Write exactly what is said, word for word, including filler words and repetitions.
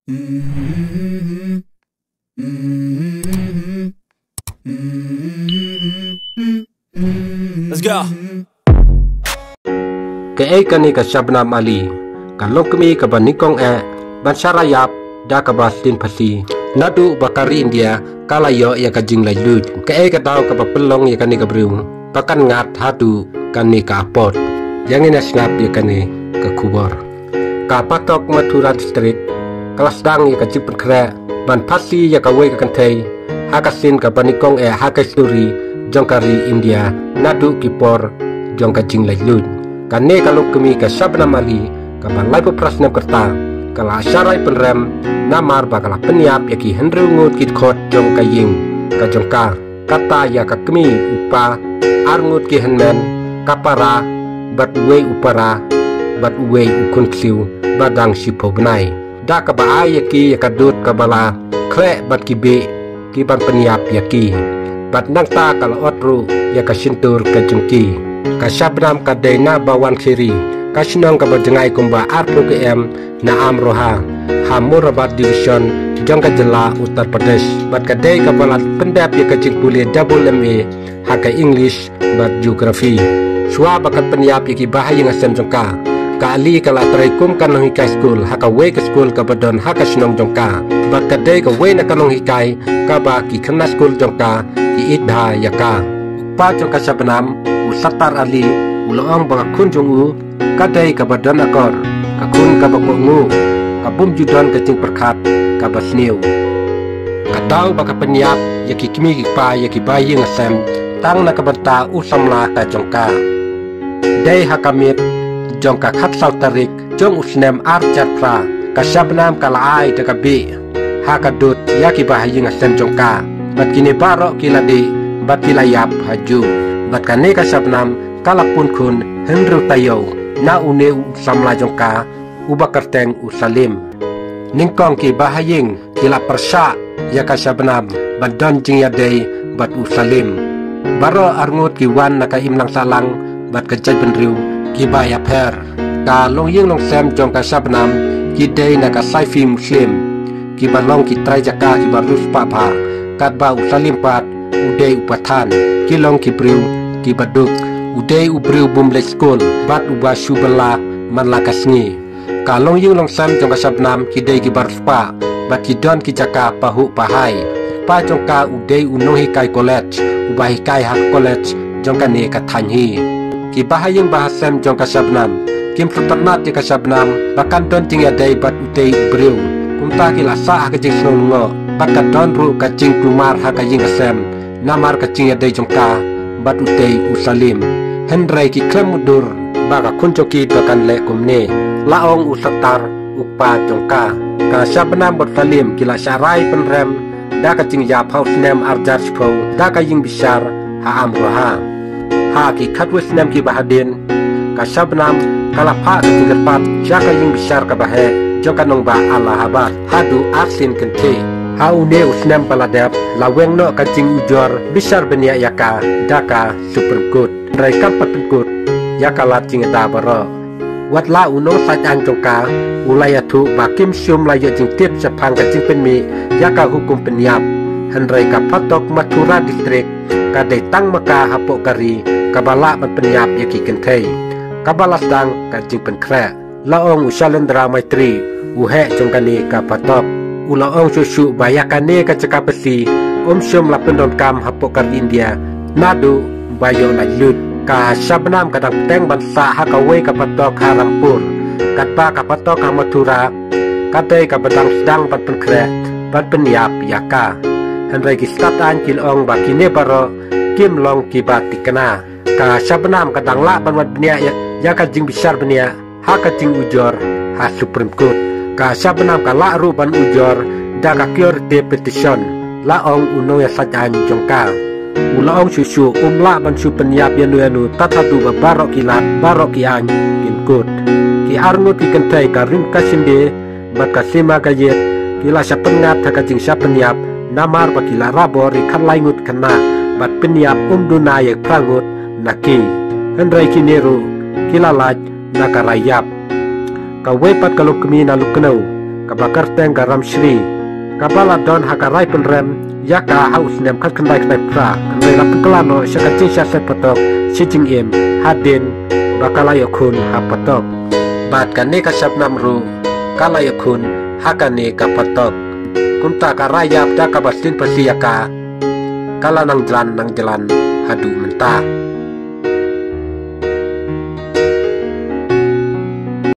Let's go. Kaei kane ka Shabnam Ali? Ka longkmie kaba nyngkong eh ban shara ïap da kaba sdien phasi. Naduh ba ka ri India ka la ïoh ïa ka jinglaitluid, kaei ka daw kaba pynlong ïa kane ka briew ba kan ngat haduh kane ka apot? Ïa ngin ïa sngap ïa kane ka khubor. Ka Patok Mathura District ka la sdang ïa ka jingpynkhreh ban phasi ïa kawei ka kynthei ha ka sien kaba nyngkong eh ha ka histori jong ka ri India naduh ki por jong ka jinglaitluid. Kane ka longkmie ka Shabnam Ali kaba laiphew phra snem ka rta ka la sharai pynrem namar ba ka la pynïap ïa ki hynriew ngut ki dkhot jong ka ïing ka jong ka, kata ïa ka kmie, u pa, ar ngut ki hynmen, ka para bad uwei u para bad uwei u khun khliew ba dang shiphew bnai, da kaba ai ïa ki ïa ka dud kaba la khleh bad ki bieh ki ban pynïap ïa ki. Bad nangta ka la ot ruh ïa ka shyntur ka jong ki. Ka Shabnam ka dei na Bhawan Kheri, ka shnong kaba jngai kumba arphew kilometer na Amroha, ha Morabad Division jong ka jylla Uttar Pradesh. Bad ka dei kaba la pyndep ïa ka jingpule double M A ha ka English bad Geography. Shuwa ba kan pynïap ïa ki bahaïing hasem jong ka, ka Ali ka la trei kum ka nonghikai skul ha kawei ka skul kaba don ha ka shnong jong ka. Bad ka dei kawei na ka nonghikai kaba ki khynnah skul jong ka ki ïeit bha ïa ka. U kpa jong ka Shabnam, u Sattar Ali, u la ong ba ka khun jong u ka dei kaba don akor, ka khun kaba kohnguh, ka bym ju don ka jingpyrkhat kaba sniew. Ka daw ba ka pynïap ïa ki kmie ki kpa ïa ki bahaïing hasem tang na ka bynta u samla ka jong ka. Dei ha ka miet jong ka khatsaw tarik jong u snem ar hajar phra, ka Shabnam ka la ai da ka bieh ha ka dud ïa ki bahaïing hasem jong ka. Bad kine baroh ki la dih bad ki la ïap ha ju. Bad kane ka Shabnam ka la pun khun hynriew taïew na une u samla jong ka uba kyrteng u Salim. Nyngkong ki bahaïing ki la pyrshah ïa ka Shabnam ban don jingïadei bad u Salim. Baroh arngut ki wan na ka imlang sahlang bad ka jaitbynriew kiba ïapher. Ka longïing longsem jong ka Shabnam ki dei na ka Saifi Muslim, kiba long ki trai jaka kiba riewspah bha, katba u Salim pat u dei u Pathan, ki long ki briew kiba duk. U dei u briew bym leit skul bad uba shu bylla man la ka sngi. Ka longïing longsem jong ka Shabnam ki dei kiba riewspah bad ki don ki jaka pahuh pahai. Pa jong ka u dei u nonghikai college uba hikai ha ka college jong kane ka thaiñ hi. Ki bahaïing bahasem jong ka Shabnam kim sngewtynnat ïa ka Shabnam ba kan don jingïadei bad utei u briew. Kumta ki la sah ha ka jingsngew lyngngoh bad ka don ruh ka jingkulmar ha ka ïing ka sem namar ka jingïadei jong ka bad utei u Salim. Hynrei ki khlem mutdur ba ka khun jong ki ba kan leh kumne. La ong u Sattar, u kpa jong ka. Ka Shabnam bad Salim ki la sharai pynrem da ka jingïap ha u snem ar hajar shiphew da ka ïing bishar ha Amroha. Ha ki khatwei snem kiba hadien, ka Shabnam ka la phah ka jingkyrpad sha ka ïing bishar kaba heh jong ka nongbah Allahabad haduh arsien kynthih. Ha une u snem ba la dep la weng noh ka jingujor bishar bniah ïa ka da ka Supreme Court. Hynrei kam pat pynkut ïa ka lad jingada baroh. Wat la u nongsaid aiñ jong ka u la ïathuh ba kim shym la ïoh jingtip shaphang ka jingpynmih ïa ka hukum pynïap. Hynrei ka Patok Mathura District ka dei tang ma ka hapoh ka ri kaba lah ban pynïap ïa ki kynthei. Kaba la sdang ka jingpynkhreh, la ong u Shalendra Maitri, u heh jong kane ka Patok. U la ong shuh shuh ba ïa kane ka jaka phasi um shym la pyndonkam hapoh ka ri India naduh ba ïoh laitluid. Ka Shabnam ka dang bteng ban sah ha kawei ka Patok ha Rampur, katba ka Patok ha Mathura ka dei kaba dang sdang ban pynkhreh ban pynïap ïa ka. Hynrei ki stad aiñ ki la ong ba kine baroh kim long kiba thikna. Ka Shabnam ka dang lah ban wad bniah ïa, ïa ka jingbishar bniah ha ka jingujor ha Supreme Court. Ka Shabnam ka lah ruh ban ujor da ka curative petition, la ong u nongïasaid aiñ jong ka. U la ong shuh shuh um lah ban shu pynïap ïano ïano tad haduh ba baroh ki lad, baroh ki aiñ kin kut. Ki arngut ki kynthei ka Rimka Shinde bad ka Sima Gayet ki la shah pynngat ha ka jingshah pynïap namar ba ki la rabor ïa khatlai ngut khynnah bad pynïap um duna ïa phra ngut na ki. Hynrei kine ruh ki la lait na ka rai ïap. Kawei pat ka longkmie na Lucknow, kaba kyrteng ka Ramshri, kaba la don ha ka rai pynrem ïa ka ha u snem khatkhyndai khyndai phra, kynrei la pynkylla noh sha ka jingshah shet patok shi jingim hadien ba ka la ïoh khun ha patok. Bad kane ka Shabnam ruh ka la ïoh khun ha kane ka patok. Kumta ka rai ïap da kaba shlin pathi ïa ka, ka la nang jlan nang jlan haduh mynta.